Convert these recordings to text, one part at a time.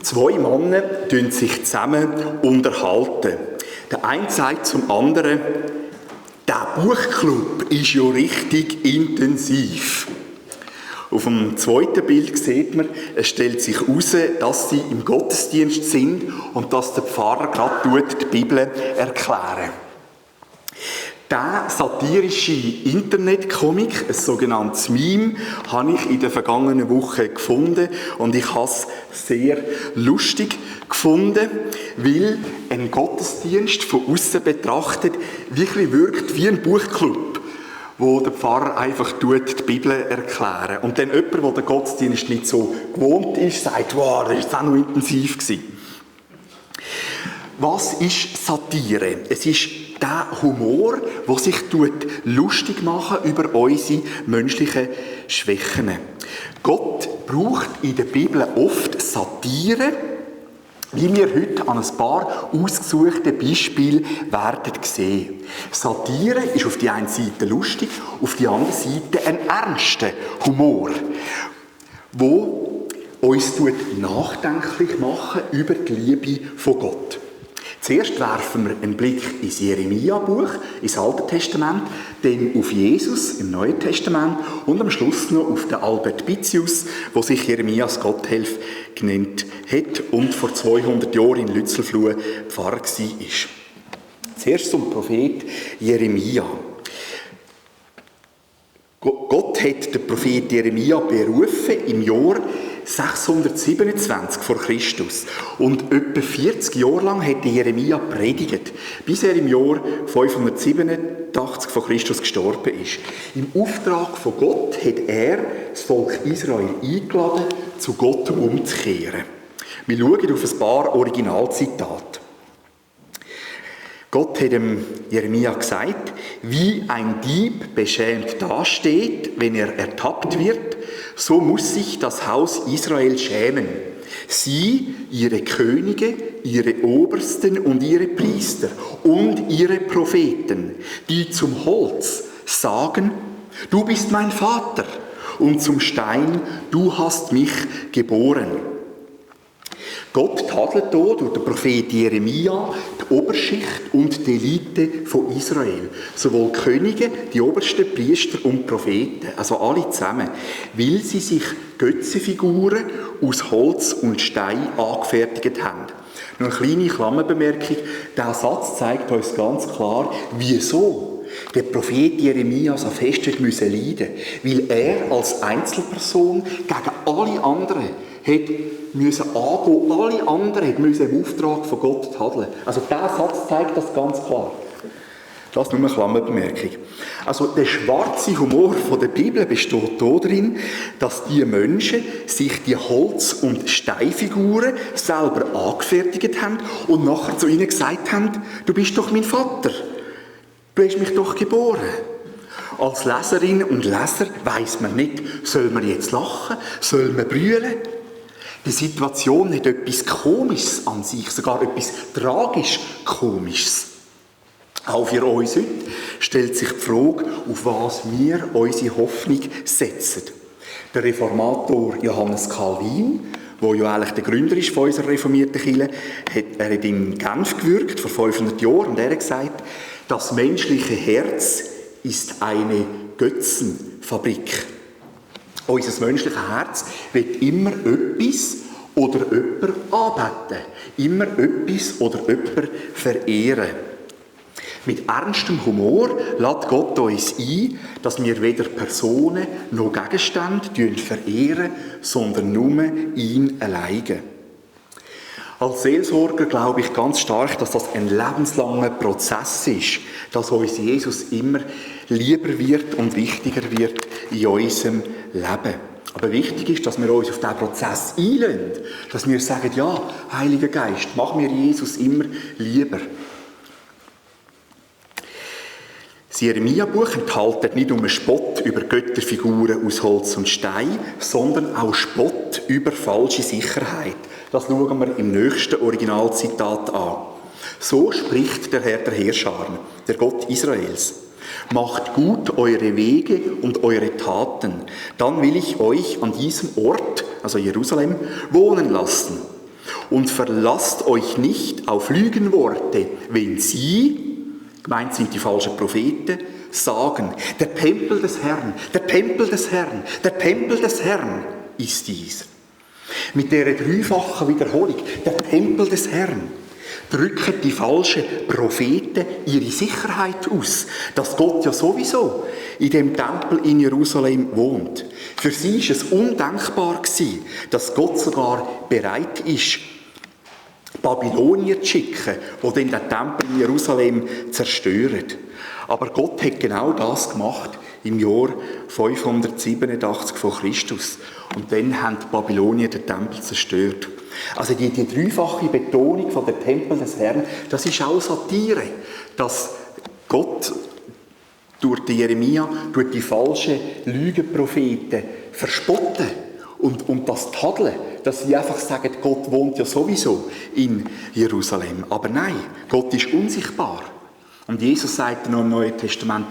Zwei Männer unterhalten sich zusammen. Der eine sagt zum anderen, der Buchclub ist ja richtig intensiv. Auf dem zweiten Bild sieht man, es stellt sich heraus, dass sie im Gottesdienst sind und dass der Pfarrer gerade die Bibel erklären. Der satirische Internetcomic, ein sogenanntes Meme, habe ich in der vergangenen Woche gefunden und ich habe es sehr lustig gefunden, weil ein Gottesdienst von außen betrachtet wirklich wirkt wie ein Buchclub, wo der Pfarrer einfach die Bibel erklären. Und dann jemand, der den Gottesdienst nicht so gewohnt ist, sagt, wow, das war auch noch intensiv gewesen. Was ist Satire? Es ist der Humor, der sich lustig machen über unsere menschlichen Schwächen. Gott braucht in der Bibel oft Satire, wie wir heute an ein paar ausgesuchten Beispielen werden sehen. Satire ist auf die einen Seite lustig, auf die andere Seite ein ernster Humor, wo uns nachdenklich machen über die Liebe von Gott. Zuerst werfen wir einen Blick ins Jeremia-Buch, ins Alte Testament, dann auf Jesus im Neuen Testament und am Schluss noch auf den Albert Bitzius, der sich Jeremias Gotthelf genannt hat und vor 200 Jahren in Lützelfluh Pfarrer war. Zuerst zum Prophet Jeremia. Gott hat den Prophet Jeremia berufen im Jahr 627 vor Christus. Und etwa 40 Jahre lang hat Jeremia predigt, bis er im Jahr 587 vor Christus gestorben ist. Im Auftrag von Gott hat er das Volk Israel eingeladen, zu Gott umzukehren. Wir schauen auf ein paar Originalzitate. Gott hat dem Jeremia gesagt, wie ein Dieb beschämt dasteht, wenn er ertappt wird, so muss sich das Haus Israel schämen. Sie, ihre Könige, ihre Obersten und ihre Priester und ihre Propheten, die zum Holz sagen, du bist mein Vater, und zum Stein, du hast mich geboren. Gott tadelt hier durch den Prophet Jeremia die Oberschicht und die Elite von Israel. Sowohl Könige, die obersten Priester und Propheten, also alle zusammen, weil sie sich Götzenfiguren aus Holz und Stein angefertigt haben. Noch eine kleine Klammerbemerkung, dieser Satz zeigt uns ganz klar, wieso der Prophet Jeremia so fest leiden musste, weil er als Einzelperson gegen alle anderen müssen angehen, alle anderen müssen im Auftrag von Gott tadeln. Also dieser Satz zeigt das ganz klar. Das nur eine Klammerbemerkung. Also der schwarze Humor der Bibel besteht darin, dass die Menschen sich die Holz- und Steinfiguren selber angefertigt haben und nachher zu ihnen gesagt haben, du bist doch mein Vater, du hast mich doch geboren. Als Leserin und Leser weiss man nicht, soll man jetzt lachen, soll man brüllen? Die Situation hat etwas Komisches an sich, sogar etwas tragisch-Komisches. Auch für uns heute stellt sich die Frage, auf was wir unsere Hoffnung setzen. Der Reformator Johannes Calvin, der ja eigentlich der Gründer ist von unserer reformierten Kirche, er hat in Genf gewirkt, vor 500 Jahren, und er hat gesagt, das menschliche Herz ist eine Götzenfabrik. Unser menschliches Herz wird immer etwas oder jemanden anbeten. Immer etwas oder jemanden verehren. Mit ernstem Humor lädt Gott uns ein, dass wir weder Personen noch Gegenstände verehren, sondern nur ihn alleine. Als Seelsorger glaube ich ganz stark, dass das ein lebenslanger Prozess ist, dass uns Jesus immer lieber wird und wichtiger wird in unserem Leben. Aber wichtig ist, dass wir uns auf diesen Prozess einlassen, dass wir sagen, ja, Heiliger Geist, mach mir Jesus immer lieber. Das Jeremia-Buch enthält nicht nur Spott über Götterfiguren aus Holz und Stein, sondern auch Spott über falsche Sicherheit. Das schauen wir im nächsten Originalzitat an. So spricht der Herr der Heerscharen, der Gott Israels. Macht gut eure Wege und eure Taten, dann will ich euch an diesem Ort, also Jerusalem, wohnen lassen. und verlasst euch nicht auf Lügenworte, wenn sie, gemeint sind die falschen Propheten, sagen, der Tempel des Herrn, der Tempel des Herrn, der Tempel des Herrn ist dies. Mit dieser dreifachen Wiederholung, der Tempel des Herrn, drücken die falschen Propheten ihre Sicherheit aus, dass Gott ja sowieso in dem Tempel in Jerusalem wohnt. Für sie ist es undenkbar gewesen, dass Gott sogar bereit ist, Babylonier zu schicken, die dann den Tempel in Jerusalem zerstören. Aber Gott hat genau das gemacht im Jahr 587 vor Christus. Und dann haben die Babylonier den Tempel zerstört. Also die dreifache Betonung von der Tempel des Herrn, das ist auch Satire, dass Gott durch die Jeremia, durch die falschen Lügenpropheten verspotten und das tadeln, dass sie einfach sagen, Gott wohnt ja sowieso in Jerusalem. Aber nein, Gott ist unsichtbar. Und Jesus sagt noch im Neuen Testament,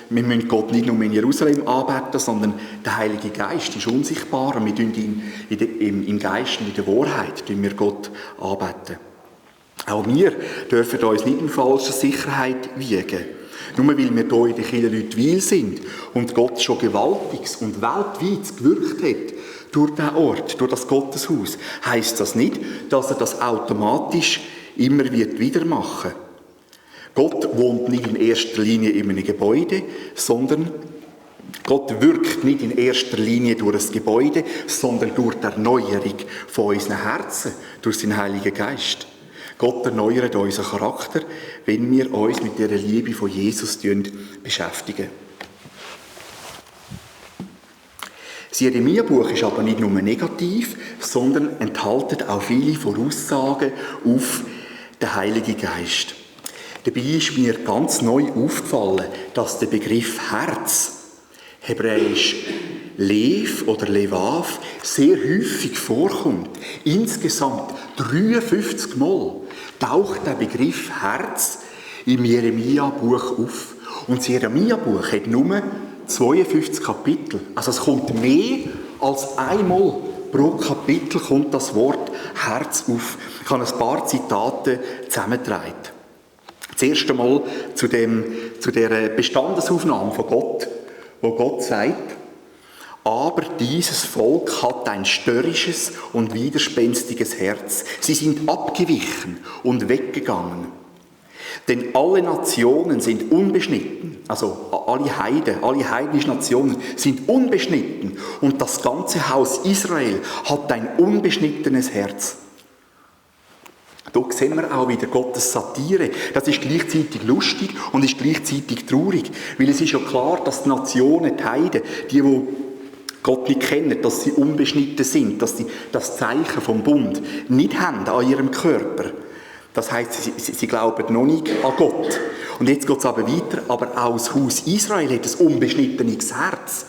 wir müssen Gott nicht nur in Jerusalem anbeten, sondern der Heilige Geist ist unsichtbar und wir tun ihn im Geist und in der Wahrheit wir Gott anbeten. Auch wir dürfen uns nicht in falscher Sicherheit wiegen. Nur weil wir hier in den Kirchen Leute sind und Gott schon Gewaltiges und weltweit gewirkt hat durch diesen Ort, durch das Gotteshaus, heisst das nicht, dass er das automatisch immer wieder machen wird. Gott wohnt nicht in erster Linie in einem Gebäude, sondern Gott wirkt nicht in erster Linie durch das Gebäude, sondern durch die Erneuerung von unseren Herzen, durch seinen Heiligen Geist. Gott erneuert unseren Charakter, wenn wir uns mit der Liebe von Jesus beschäftigen. Das Jeremia-Buch ist aber nicht nur negativ, sondern enthält auch viele Voraussagen auf den Heiligen Geist. Dabei ist mir ganz neu aufgefallen, dass der Begriff Herz, hebräisch Lev oder Levav, sehr häufig vorkommt. Insgesamt 53 Mal taucht der Begriff Herz im Jeremia-Buch auf. Und das Jeremia-Buch hat nur 52 Kapitel. Also es kommt mehr als einmal pro Kapitel kommt das Wort Herz auf. Ich habe ein paar Zitate zusammengetragen. Das erste Mal zu der Bestandesaufnahme von Gott, wo Gott sagt, aber dieses Volk hat ein störrisches und widerspenstiges Herz. Sie sind abgewichen und weggegangen. Denn alle Nationen sind unbeschnitten, also alle heidnischen Nationen sind unbeschnitten und das ganze Haus Israel hat ein unbeschnittenes Herz. Da sehen wir auch wieder Gottes Satire. Das ist gleichzeitig lustig und ist gleichzeitig traurig. Weil es ist ja klar, dass die Nationen, die Heiden, die Gott nicht kennen, dass sie unbeschnitten sind, dass sie das Zeichen vom Bund nicht haben an ihrem Körper. Das heisst, sie glauben noch nicht an Gott. Und jetzt geht es aber weiter. Aber auch das Haus Israel hat ein unbeschnittenes Herz.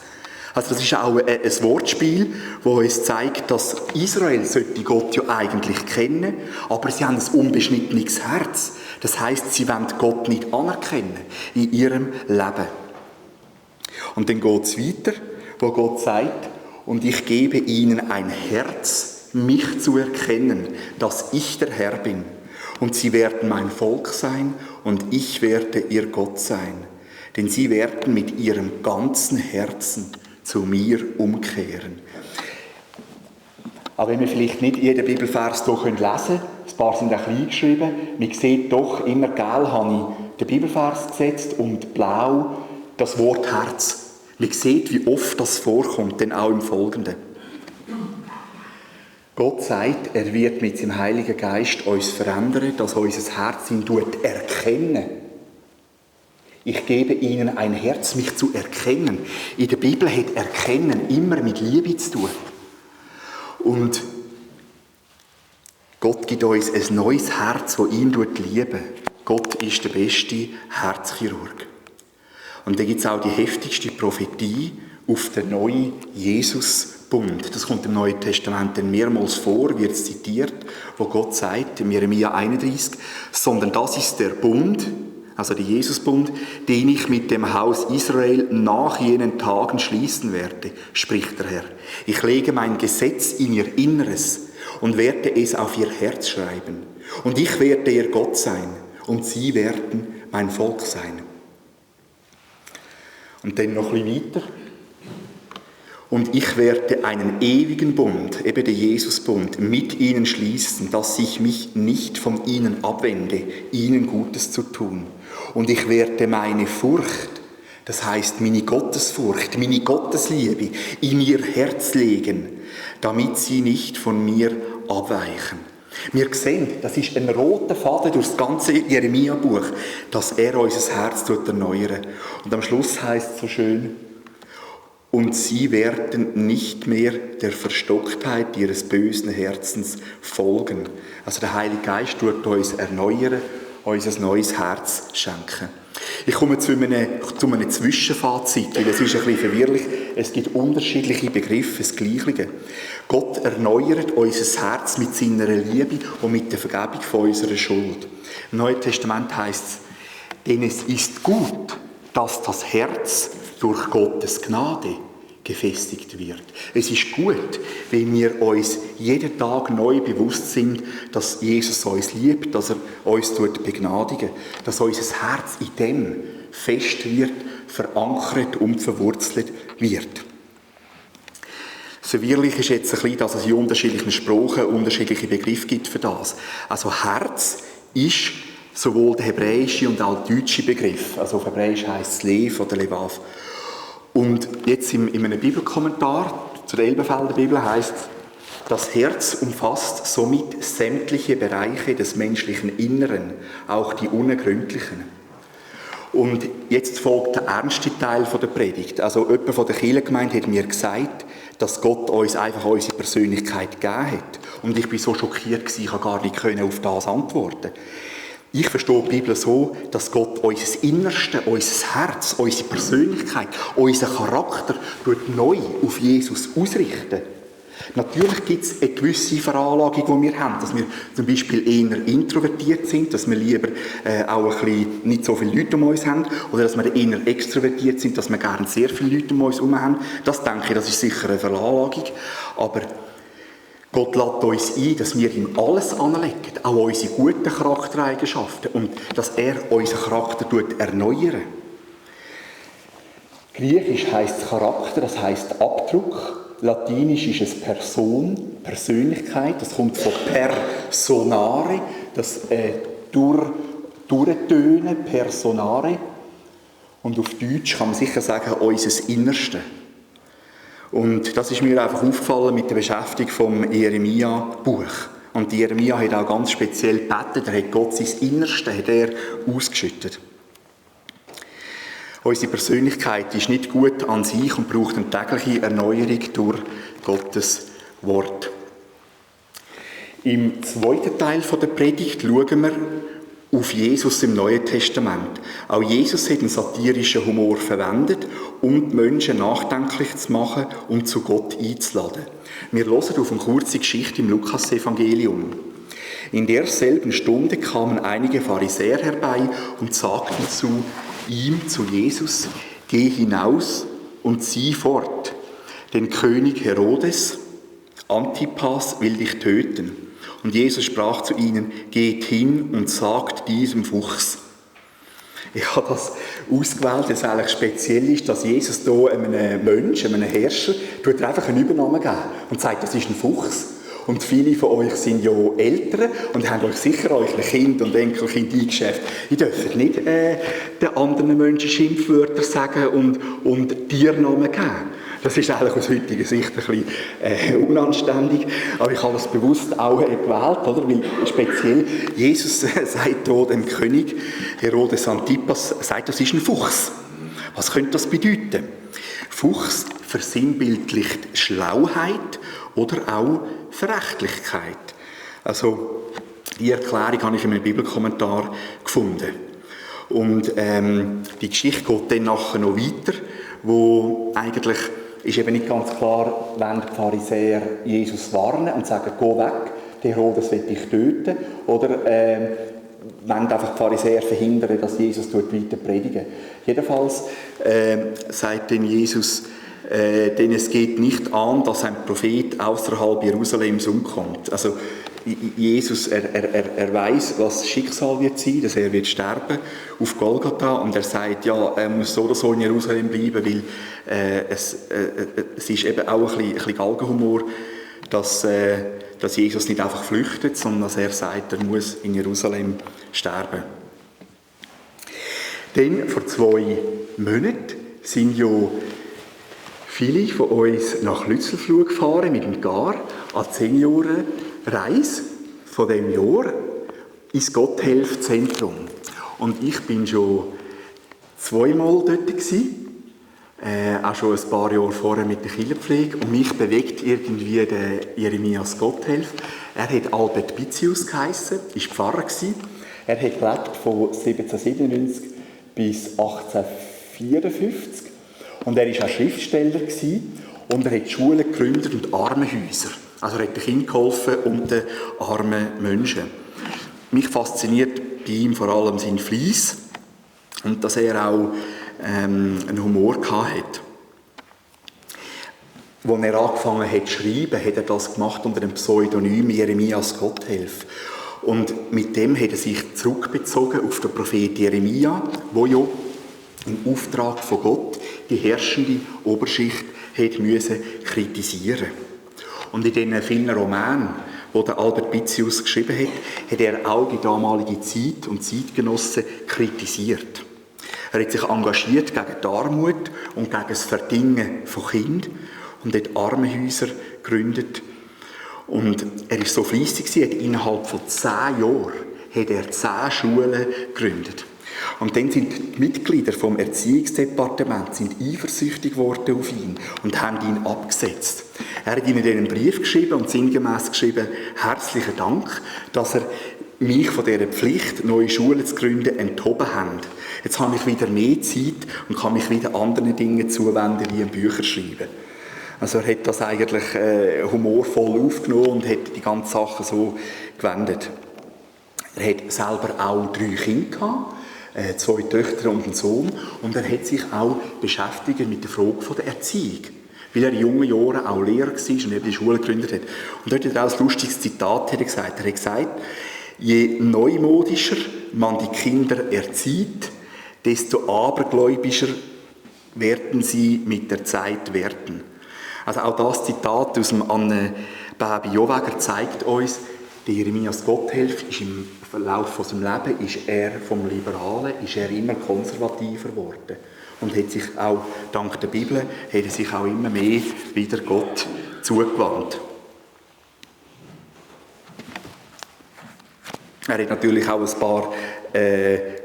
Also das ist auch ein Wortspiel, das uns zeigt, dass Israel sollte Gott ja eigentlich kennen, aber sie haben ein unbeschnittenes Herz. Das heisst, sie wollen Gott nicht anerkennen in ihrem Leben. Und dann geht es weiter, wo Gott sagt, und ich gebe ihnen ein Herz, mich zu erkennen, dass ich der Herr bin. Und sie werden mein Volk sein und ich werde ihr Gott sein. Denn sie werden mit ihrem ganzen Herzen zu mir umkehren. Aber wenn wir vielleicht nicht jeden Bibelvers hier lesen können, ein paar sind auch klein geschrieben, man sieht doch, immer gelb habe ich den Bibelvers gesetzt und blau das Wort Herz. Man sieht, wie oft das vorkommt, denn auch im Folgenden. Gott sagt, er wird mit seinem Heiligen Geist uns verändern, dass unser Herz ihn erkennen. Ich gebe ihnen ein Herz, mich zu erkennen. In der Bibel hat Erkennen immer mit Liebe zu tun. Und Gott gibt uns ein neues Herz, das ihn lieben. Gott ist der beste Herzchirurg. Und dann gibt es auch die heftigste Prophetie auf den neuen Jesus-Bund. Das kommt im Neuen Testament dann mehrmals vor, wird zitiert, wo Gott sagt, in Jeremia 31, sondern das ist der Bund, also der Jesusbund, den ich mit dem Haus Israel nach jenen Tagen schließen werde, spricht der Herr. Ich lege mein Gesetz in ihr Inneres und werde es auf ihr Herz schreiben. Und ich werde ihr Gott sein und sie werden mein Volk sein. Und dann noch ein bisschen weiter. Und ich werde einen ewigen Bund, eben den Jesusbund, mit ihnen schließen, dass ich mich nicht von ihnen abwende, ihnen Gutes zu tun. Und ich werde meine Furcht, das heißt meine Gottesfurcht, meine Gottesliebe in ihr Herz legen, damit sie nicht von mir abweichen. Wir sehen, das ist ein roter Faden durch das ganze Jeremia-Buch, dass er unser Herz erneuern. Und am Schluss heißt es so schön, und sie werden nicht mehr der Verstocktheit ihres bösen Herzens folgen. Also der Heilige Geist wird uns erneuern, uns ein neues Herz schenken. Ich komme zu einem Zwischenfazit, weil es ist ein bisschen verwirrlich. Es gibt unterschiedliche Begriffe, das Gleiche. Gott erneuert unser Herz mit seiner Liebe und mit der Vergebung von unserer Schuld. Im Neuen Testament heißt es, denn es ist gut, dass das Herz durch Gottes Gnade gefestigt wird. Es ist gut, wenn wir uns jeden Tag neu bewusst sind, dass Jesus uns liebt, dass er uns begnadigen, dass unser Herz in dem fest wird, verankert und verwurzelt wird. Verwirrlich ist jetzt ein bisschen, dass es in unterschiedlichen Sprachen unterschiedliche Begriffe gibt für das. Also Herz ist sowohl der hebräische und auch der deutsche Begriff. Also auf Hebräisch heisst es Lev oder Levav. Und jetzt in einem Bibelkommentar zur Elberfelder Bibel heisst es, das Herz umfasst somit sämtliche Bereiche des menschlichen Inneren, auch die unergründlichen. Und jetzt folgt der ernste Teil der Predigt. Also jemand von der Kirchengemeinde hat mir gesagt, dass Gott uns einfach unsere Persönlichkeit gegeben hat. Und ich war so schockiert, ich konnte gar nicht auf das antworten. Ich verstehe die Bibel so, dass Gott unser Innerste, unser Herz, unsere Persönlichkeit, unseren Charakter neu auf Jesus ausrichten. Natürlich gibt es eine gewisse Veranlagung, die wir haben, dass wir zum Beispiel eher introvertiert sind, dass wir lieber auch ein bisschen nicht so viele Leute um uns haben, oder dass wir eher extrovertiert sind, dass wir gerne sehr viele Leute um uns herum haben. Das denke ich, das ist sicher eine Veranlagung. Aber Gott lädt uns ein, dass wir ihm alles anlegen, auch unsere guten Charaktereigenschaften, und dass er unseren Charakter erneuert. Griechisch heisst Charakter, das heisst Abdruck. Latinisch ist es Person, Persönlichkeit. Das kommt von personare, das durchtönen, personare. Und auf Deutsch kann man sicher sagen, unser Innerste. Und das ist mir einfach aufgefallen mit der Beschäftigung vom Jeremia-Buch. Und Jeremia hat auch ganz speziell gebetet, er hat Gott sein Innerste ausgeschüttet. Unsere Persönlichkeit ist nicht gut an sich und braucht eine tägliche Erneuerung durch Gottes Wort. Im zweiten Teil der Predigt schauen wir auf Jesus im Neuen Testament. Auch Jesus hat einen satirischen Humor verwendet, um die Menschen nachdenklich zu machen und zu Gott einzuladen. Wir hören auf eine kurze Geschichte im Lukas-Evangelium. In derselben Stunde kamen einige Pharisäer herbei und sagten zu Jesus, geh hinaus und zieh fort, denn König Herodes Antipas will dich töten. Und Jesus sprach zu ihnen, geht hin und sagt diesem Fuchs. Ich habe das ausgewählt, dass es eigentlich speziell ist, dass Jesus hier einem Menschen, einem Herrscher, einfach einen Übernamen geben und sagt, das ist ein Fuchs. Und viele von euch sind ja Eltern und haben euch sicher eure Kinder und Enkelkinder eingeschäft. Ihr dürft nicht den anderen Menschen Schimpfwörter sagen und Tiernamen geben. Das ist eigentlich aus heutiger Sicht ein bisschen unanständig. Aber ich habe das bewusst auch gewählt, oder? Weil speziell Jesus sagt hier dem König Herodes Antipas, sagt, das ist ein Fuchs. Was könnte das bedeuten? Fuchs versinnbildlicht Schlauheit oder auch Verächtlichkeit. Also, die Erklärung habe ich in einem Bibelkommentar gefunden. Und die Geschichte geht dann nachher noch weiter, wo eigentlich ist eben nicht ganz klar, wenn die Pharisäer Jesus warnen und sagen, geh weg, der Herodes will dich töten, oder wenn einfach die Pharisäer verhindern, dass Jesus weiter predigen. Jedenfalls sagt dann Jesus, denn es geht nicht an, dass ein Prophet außerhalb Jerusalems umkommt. Also Jesus, er weiß, was Schicksal wird sein, dass er wird sterben auf Golgatha, und er sagt, ja, er muss so oder so in Jerusalem bleiben, weil es ist eben auch ein bisschen Galgenhumor, dass Jesus nicht einfach flüchtet, sondern dass er sagt, er muss in Jerusalem sterben. Dann, vor 2 Monaten, sind ja viele von uns nach Lützelflug gefahren mit dem Gar an die Seniorenreise von diesem Jahr ins Gotthelf-Zentrum. Und ich bin schon 2-mal dort gewesen, auch schon ein paar Jahre vorher mit der Kirchenpflege, und mich bewegt irgendwie der Jeremias Gotthelf. Er hat Albert Bitzius geheissen, war Pfarrer gewesen. Er hat gelebt von 1797 bis 1854 und er war auch Schriftsteller gewesen, und er hat Schulen gegründet und Armenhäuser. Also er hat den Kindern geholfen und den armen Menschen. Mich fasziniert bei ihm vor allem sein Fleiss und dass er auch einen Humor hatte. Als er angefangen hat zu schreiben, hat er das gemacht unter dem Pseudonym Jeremias Gotthelf. Und mit dem hat er sich zurückbezogen auf den Prophet Jeremia, der ja im Auftrag von Gott die herrschende Oberschicht hat müssen kritisieren. Und in diesen vielen Romanen, die der Albert Bitzius geschrieben hat, hat er auch die damalige Zeit und Zeitgenossen kritisiert. Er hat sich engagiert gegen die Armut und gegen das Verdingen von Kindern und hat Armenhäuser gegründet. Und er war so fleissig, hat innerhalb von 10 Jahren hat er 10 Schulen gegründet. Und dann sind die Mitglieder vom Erziehungsdepartement eifersüchtig geworden auf ihn und haben ihn abgesetzt. Er hat ihnen einen Brief geschrieben und sinngemäß geschrieben: Herzlichen Dank, dass er mich von dieser Pflicht, neue Schulen zu gründen, enthoben haben. Jetzt habe ich wieder mehr Zeit und kann mich wieder anderen Dingen zuwenden, wie Bücher schreiben. Also er hat das eigentlich humorvoll aufgenommen und hat die ganze Sache so gewendet. Er hat selber auch 3 Kinder gehabt, 2 Töchter und einen Sohn, und er hat sich auch beschäftigt mit der Frage der Erziehung, weil er in jungen Jahren auch Lehrer war und eben die Schule gegründet hat. Und dort hat er auch ein lustiges Zitat gesagt. Er hat gesagt, je neumodischer man die Kinder erzieht, desto abergläubischer werden sie mit der Zeit werden. Also auch das Zitat aus dem Anne Baby Joweger zeigt uns, der Jeremias Gotthelf ist im Verlauf von seinem Leben ist er vom Liberalen ist er immer konservativer geworden und hat sich auch dank der Bibel hat er sich auch immer mehr wieder Gott zugewandt. Er hat natürlich auch ein paar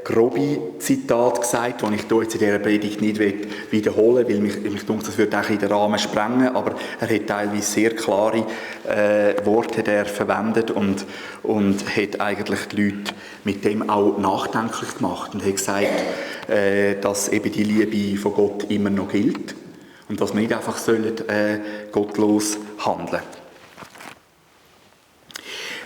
grobe Zitate gesagt, die ich hier jetzt in dieser Predigt nicht wiederholen will, weil mich denke, das würde auch in den Rahmen sprengen, aber er hat teilweise sehr klare Worte verwendet und hat eigentlich die Leute mit dem auch nachdenklich gemacht und hat gesagt, dass eben die Liebe von Gott immer noch gilt und dass wir nicht einfach gottlos handeln sollen.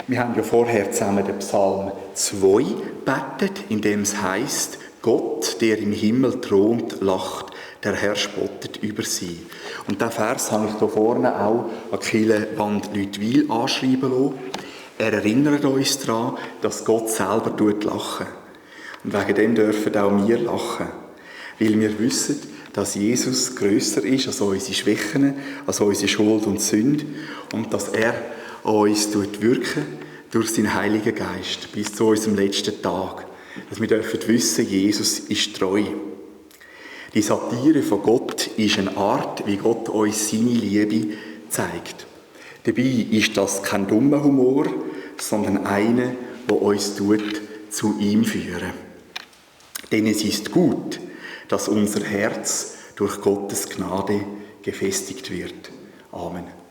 Wir haben ja vorher zusammen den Psalm 2 gebetet, in dem es heisst, Gott, der im Himmel thront, lacht, der Herr spottet über sie. Und diesen Vers habe ich hier vorne auch an die Kirchenwand Leutwil anschreiben lassen. Er erinnert uns daran, dass Gott selber lachen. Und wegen dem dürfen auch wir lachen. Weil wir wissen, dass Jesus grösser ist als unsere Schwächen, als unsere Schuld und Sünde und dass er uns wirken durch seinen Heiligen Geist bis zu unserem letzten Tag. Dass wir dürfen wissen, Jesus ist treu. Die Satire von Gott ist eine Art, wie Gott uns seine Liebe zeigt. Dabei ist das kein dummer Humor, sondern einer, der uns zu ihm führen. Denn es ist gut, dass unser Herz durch Gottes Gnade gefestigt wird. Amen.